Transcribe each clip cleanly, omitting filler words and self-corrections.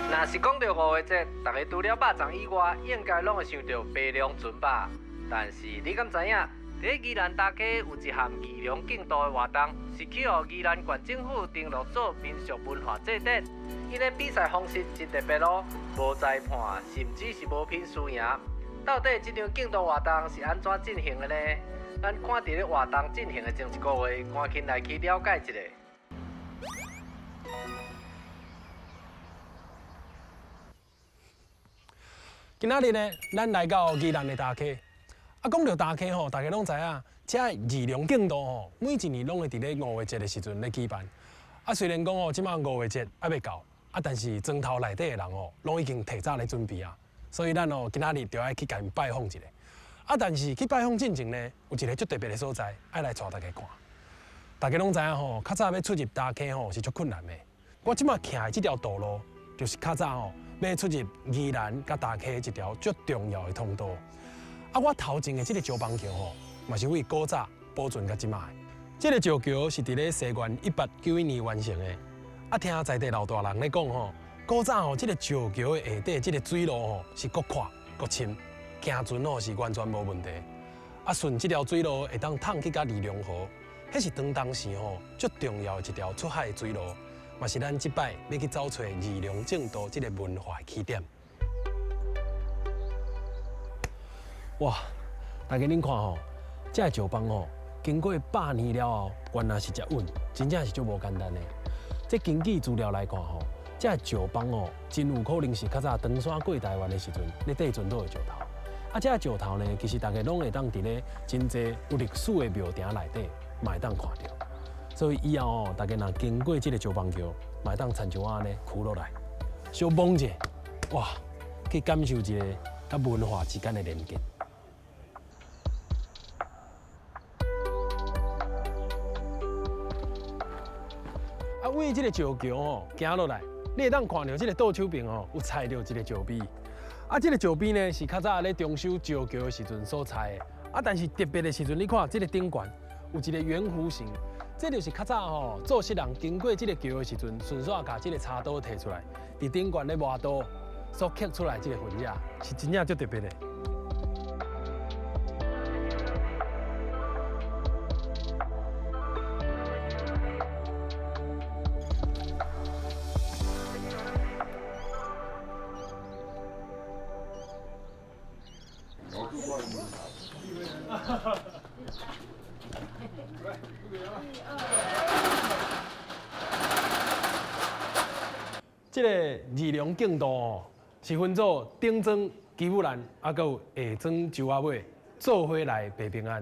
若是講著五月節，大家除了肉粽以外，應該攏會想著白龍船吧？但是你敢知影，佇咧宜蘭大溪有一項義龍競渡的活動，是去予宜蘭縣政府登錄做民俗文化祭典。𪜶的比賽方式真特別咯，無裁判，甚至是無評輸贏。到底這場競渡活動是按怎進行的呢？咱趕佇咧活動進行的前一個月，趕緊來去了解一下。今仔日呢，咱來到宜蘭的大溪。啊，講著大溪吼，大家攏知影，這義龍競渡吼，每一年攏會佇咧五月節的時陣咧舉辦。啊，雖然講吼，這馬五月節猶未到，啊，但是莊頭內底的人吼，攏已經提早咧準備啊。所以咱哦，今仔日就愛去共𪜶拜訪一下。啊，但是去拜訪進前呢，有一個足特別的所在，愛來帶大家看。大家攏知影吼，較早欲出入大溪吼是足困難的。我這馬徛的這條道路，就是較早吼欲出入宜蘭佮大溪一條足重要的通道。啊，我頭前的這個石枋橋吼，嘛是為古早保存到這馬的。這個石橋是佇咧西元1891年完成的。啊，聽在地老大人咧講吼，古早吼這個石橋的下底這個水路吼是閣闊閣深，行船吼是完全無問題。啊，順這條水路會當通去到二龍河，彼是當當時吼足重要的一條出海的水路，嘛是咱這擺欲去走揣二龍競渡這個文化的起點。哇！大家恁看吼，這个石枋吼，經過百年了後，原來是遮穩，真正是足無簡單的。這根據資料來看吼，這个石枋吼，真有可能是較早唐山過台灣的時陣，咧綴船落的石頭。啊，這个石頭呢，其實大家攏會當佇咧真濟有歷史的廟埕內底，嘛會當看著。所以以後吼，大家若經過這個石枋橋，嘛會當親像我按呢，嚢落來，小摸者，哇，去感受一下佮文化之間的連結。啊，為這個石橋吼，行落來，你會當看著這個倒手邊吼，有裁著一個石碑。啊，這個石碑呢，是較早咧重修石橋的時陣所裁的。啊，但是特別的時陣，你看這個頂懸有一個圓弧形，這就是較早吼做事人經過這個橋的時陣，順紲共這個插刀提出來，佇頂懸咧磨刀所刻出來這個痕跡，是真正足特別的。這個二龍競渡哦，是分做頂莊基武蘭，啊，閣有下莊石仔尾，做伙來報平安。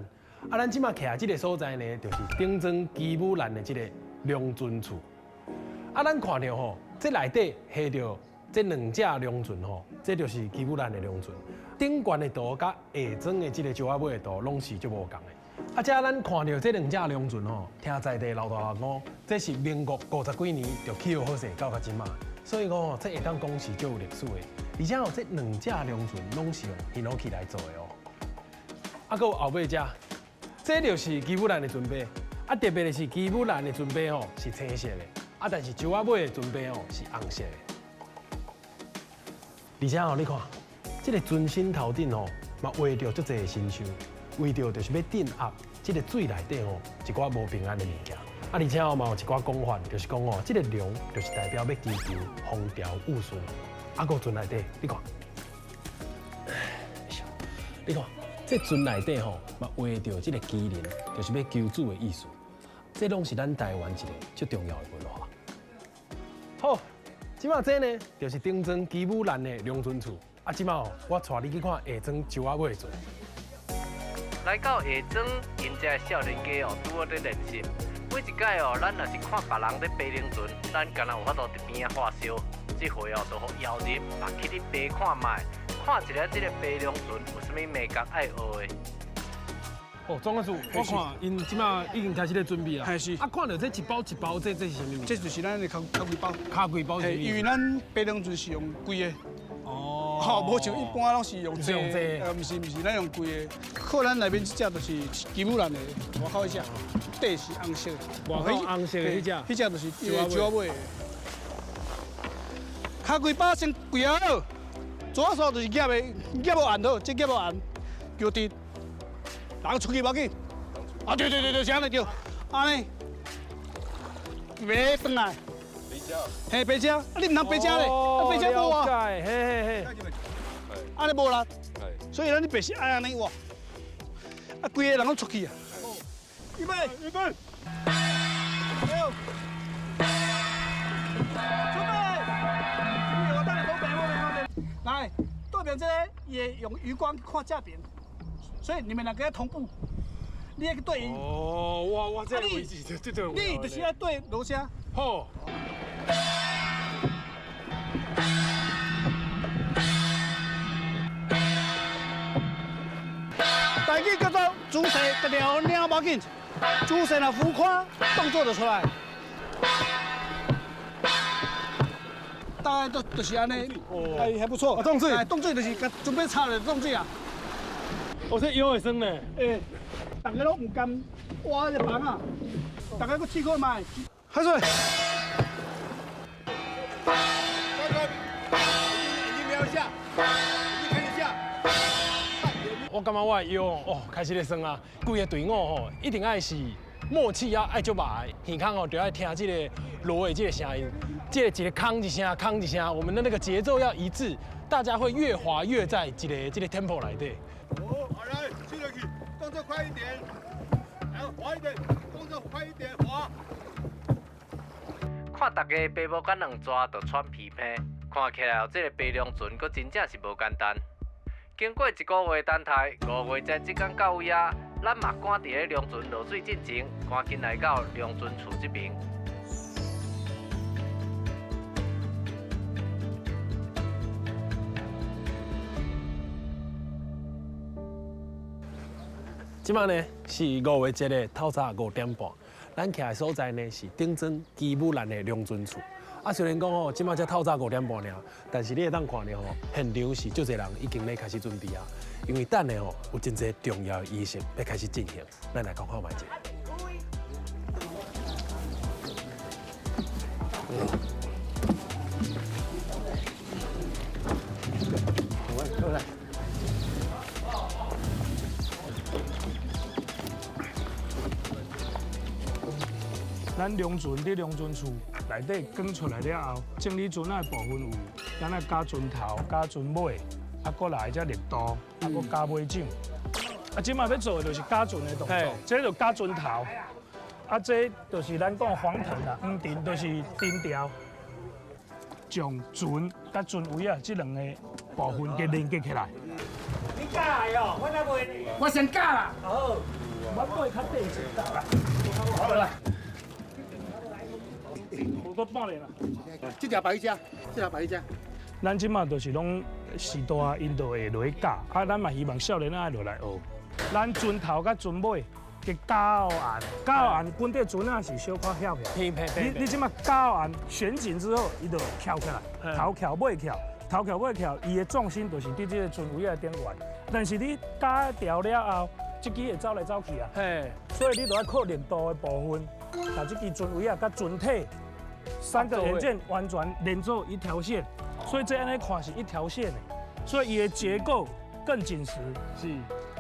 啊，咱這馬徛這個所在呢，就是頂莊基武蘭的這個龍船厝。啊，咱看著吼，這內底下著這兩隻龍船吼，這就是基武蘭的龍船。頂懸的圖佮下莊的這個石仔尾的圖，攏是足無仝的。啊，這咱看著這兩隻龍船吼，聽在地老大人講，這是民國五十幾年就起好勢到這馬，所以講吼，這會當講是足有歷史的。而且吼，這兩隻龍船攏是用ヒノキ來做的哦。啊，閣有後尾這，這就是基武蘭的船柏。啊，特別的是基武蘭的船柏吼是青色的，啊，但是石仔尾的船柏吼是紅色的。而且吼，你看，這個船身頭頂吼嘛畫著足濟神獸，為著就是欲鎮壓這個水內底吼一寡無平安的物件。啊，而且吼嘛有一寡講法，就是講吼，這個龍就是代表欲祈求風調雨順。啊，閣船內底，你看，你看，這船內底吼嘛畫著這個麒麟，就是欲求子的意思。這攏是咱台灣一個足重要的文化。好，這馬這呢，就是頂莊基武蘭的龍船厝。啊，這馬哦，我帶你去看下莊石仔尾的船。來到下莊，𪜶這个少年家哦，拄好咧練習。每一擺哦，咱若是看別人咧爬龍船，咱敢若有法度佇邊仔發燒。這回哦，就予邀入，嘛去咧爬看覓，看一下這个爬龍船有啥物眉角愛學的。哦，莊老師，我看𪜶這馬已經開始咧準備啊。係是。啊，看著這一包一包，這是啥物？這就是咱的敲規包。敲規包是。因為咱爬龍船是用規个。哦。吼，無像一般攏是用坐，毋是毋是，咱用規个。靠咱內面這隻就是基武蘭的，外口彼隻底是紅色的。外口紅色的彼隻。彼隻就是石仔尾。跤规把先跪好，左手就是夹的，夹无按好，这夹无按，脚直，人出去无要紧。啊对对对对，是按呢对，按呢，袂转来。白车。嘿，白车，啊你毋通白车咧，啊白车无啊。嘿嘿嘿。按呢无啦。所以咱你白是爱按呢哇，啊规个人拢出去啊。预备，预备。准备。我等下讲白，我来，对面这个也用余光看这边，所以你们两个要同步。你爱去对伊。哦，哇哇，这个位置这这你就是爱对罗声。好。台语叫做姿势，特别好领无要紧，姿势若浮夸，动作就出来。大概都就是按呢，还还不错。动水，动水就是准备插了动水啊。我这腰会酸呢。欸，大家拢毋甘挖这房啊，大家阁试看觅。开水。大哥，眼睛瞄一下，眼睛看一下。我感觉我的腰哦开始咧酸啊，规个队伍吼一定爱是默契啊，爱足密的，耳孔吼就爱听这个锣的这个声音，这个一个空一声，空一声，我们的那个节奏要一致，大家会越滑越在这个这个 tempo 内底。哦，好来，去了去，动作快一点，来滑一点，动作快一点，滑。看大家爬无甲两逝就喘皮皮，看起来这个爬龙船阁真正是无简单。经过一个月等待，五月节这天到位啊，咱嘛赶伫咧龙船落水进前，赶紧来到龙船厝这边。这摆呢是五月节的透早5点半，咱徛的所在呢是顶庄基武兰的龙船厝。啊，虽然讲吼，这摆才透早5点半尔，但是你会当看到吼，现场是足济人已经咧开始准备啊，因为等下吼有真济重要的仪式欲开始进行，咱来讲看觅者。好来。咱龙船伫龙船厝内底卷出来了后，整理船仔的部分有，咱爱加船头、加船尾，啊，阁来这力度，啊，阁加尾掌。啊，这摆欲做的就是加船的动作，这就加船头，啊，这就是咱讲黄藤啦，黄藤就是藤条，将船佮船尾啊这两个部分给连接起来。你教的哦，我哪袂？我先教啦。好，我过较短一点啦。好啦。我阁半年啦。这条摆一只，这条摆一只。咱这马就是拢时代，𪜶就会落去教，啊，咱嘛希望少年仔爱落来学。咱船头佮船尾嘅胶岸，胶岸本底船仔是小可翘起来。你这马胶岸旋紧之后，伊就翘起来，头翘尾翘，头翘尾翘，伊的重心就是伫这个船尾仔顶悬。但是你加调了后，这支会走来走去啊。所以你就要靠力度的部分，把这支船尾仔佮船体三个元件完全连做一条线，所以这按呢看是一条线的，所以伊的结构更紧实。是。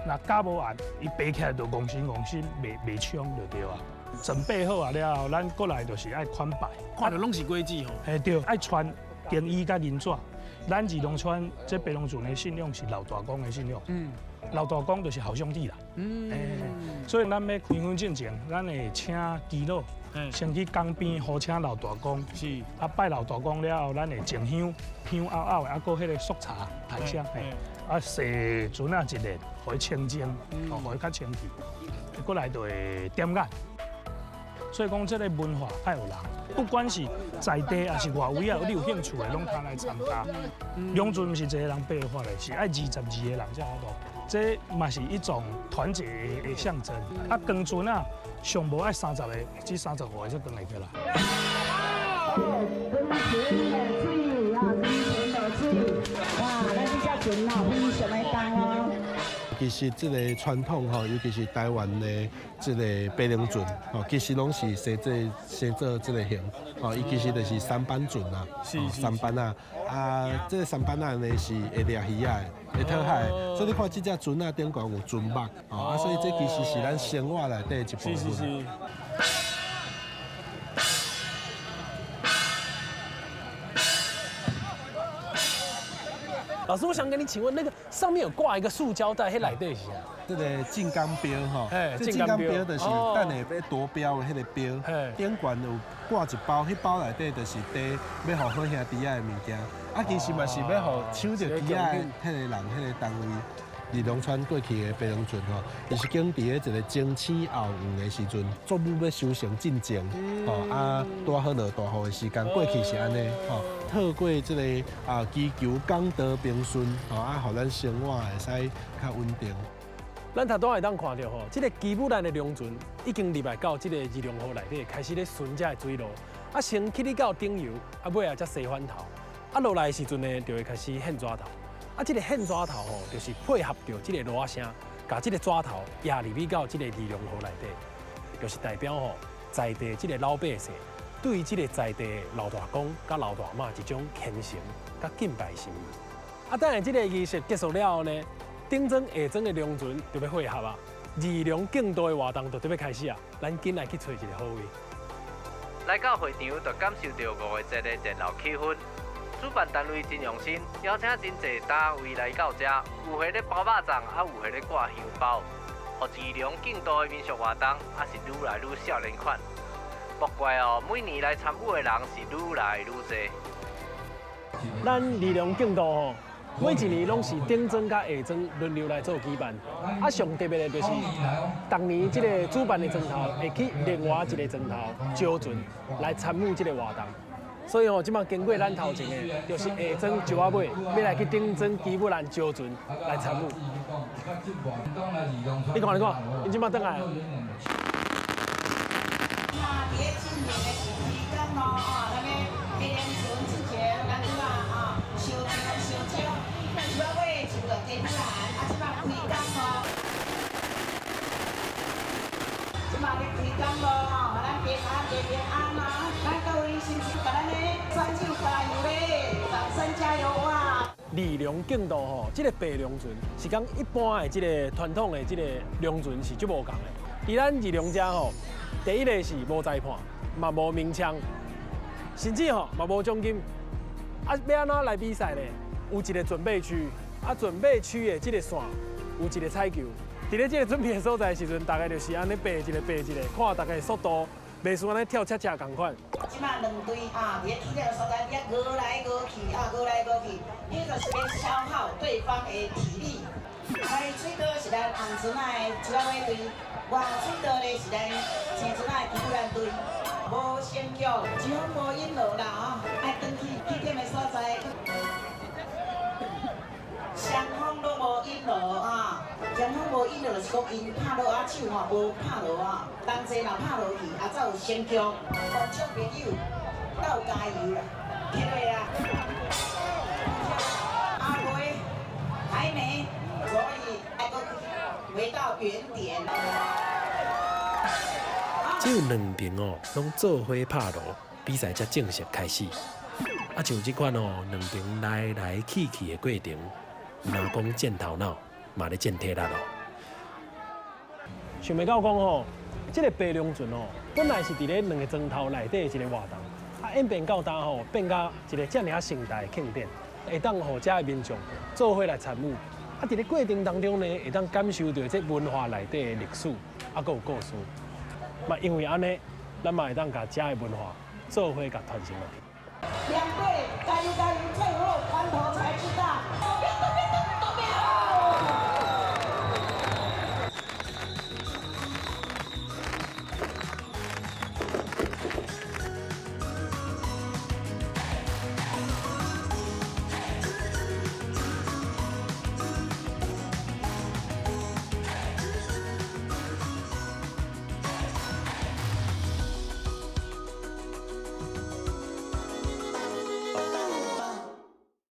若加无按，伊爬起来就戆身戆身，袂冲就对啊。准备好啊了后，咱过来就是爱款拜。看著拢是规矩吼。嘿对，爱穿经衣佮银纸。咱二龙村这白龙船的信仰是老大公的信仰。嗯。老大公就是好兄弟啦。嗯。所以咱欲开婚进前，咱会请耆老，先去江边呼请老大公。是。啊，拜老大公了后，咱会种香，香拗拗的，啊，阁彼个速茶、檀香，嘿。啊，洗船仔一日，予伊清净，哦，予伊较清气。过来就会点眼。所以讲，这个文化爱有人，不管是在地还是外围啊，你有兴趣的，拢通来参加。龙船毋是一个人爬法的，是爱22个人才有法度。这嘛是一种团结的象征。啊，扛船啊，上无爱30个至35个才扛会起来。其实这个传统吼，尤其是台湾的这个白龙船吼，其实拢是生做这个形。哦，伊其實就是舢板船啦，舢板仔，啊，這個舢板仔呢是會掠魚仔的，會討海的，所以你看這隻船仔頂懸有船目，哦，啊，所以這其實是咱生活內底一部分。是是是。老師，我想跟你請問，那個上面有掛一個塑膠袋，彼內底是啥？這個進江標吼，這進江標就是等下欲奪標的彼個標，頂懸有掛一包，彼包內底就是佇欲予好兄弟仔的物件，啊，其實嘛是欲予搶著機仔的彼個人、彼個單位。二龍村過去的白龍船吼，伊是經佇咧一個前星後黃的時陣，作物欲收成進前，吼啊，拄好落大雨的時間，過去是按呢，吼，透過這個啊祈求港道平順，吼啊，予咱生活會使較穩定。咱頭拄會當看著吼，這個基武蘭的龍船已經入來到這個二龍河內底，開始咧巡這个水路，啊，先去咧到頂游，啊，尾仔才西反頭，啊，落來的時陣呢，就會開始獻紙頭。啊，這個獻紙頭吼，就是配合著這個鑼仔聲，共這個紙頭壓入去到這個二龍河內底，就是代表吼在地這個老百姓對這個在地的老大公佮老大媽一種虔誠佮敬拜心意。啊，等下這個儀式結束了後呢，頂莊下莊的龍船就欲會合啊，二龍競渡的活動就欲開始啊，咱緊來去揣一個好位。來到會場就感受著五月節的熱鬧氣氛。主辦單位真用心，邀請真濟單位來到遮，有彼咧包肉粽，啊有彼咧掛香包，予二龍競渡的民俗活動，也是愈來愈少年款。莫怪哦，每年來參與的人是愈來愈濟。咱二龍競渡吼，每一年攏是頂莊佮下莊輪流來做舉辦。啊，上特別的就是，逐年這個主辦的莊頭會去另外一個莊頭招船來參與這個活動。所以吼，這擺經過咱頭前的，就是下莊石仔尾，欲來去頂莊基武蘭招船來參與。你看，你看，𪜶這擺轉來。二龍競渡吼，這個白龍船是講一般的這個傳統的這個龍船是足無仝的。佇咱二龍遮吼，第一個是無裁判，嘛無鳴槍，甚至吼嘛無獎金。啊，欲按怎來比賽呢？有一個準備區，啊，準備區的這個線有一個彩球。佇咧這個準備的所在的時陣，大概就是按呢爬一个爬一个，看大家速度，袂輸按呢跳恰恰仝款。這擺兩隊啊，佇咧起了所在，遐熬來熬去啊，熬來熬去，彼就是咧消耗對方的體力。開水道是咱紅船仔的石仔尾隊，外水道咧是咱青船仔的基武蘭隊。無成局，一分無引路啦吼，愛轉去起點的所在。雙方攏無引路啊，雙方無引路就是講𪜶拍落仔手吼，無拍落啊，同齊若拍落去，啊才有成局。觀眾朋友鬥加油啦，起來啊！阿妹還沒，所以愛閣回到原點。只有兩邊哦，攏做伙拍鑼，比賽才正式開始。啊，像這款哦，兩邊來來去去的過程，毋若講戰頭腦，嘛咧戰體力咯。想袂到講吼，這個白龍船哦，本來是佇咧兩個莊頭內底的一個活動，啊演變到今吼，變甲一個遮爾盛大的慶典，會當予遮的民眾做伙來參與。啊，佇咧過程當中呢，會當感受著這文化內底的歷史，啊，閣有故事。嘛，因為按呢，咱嘛會當共遮的文化做伙共傳承落去。兩隊加油加油！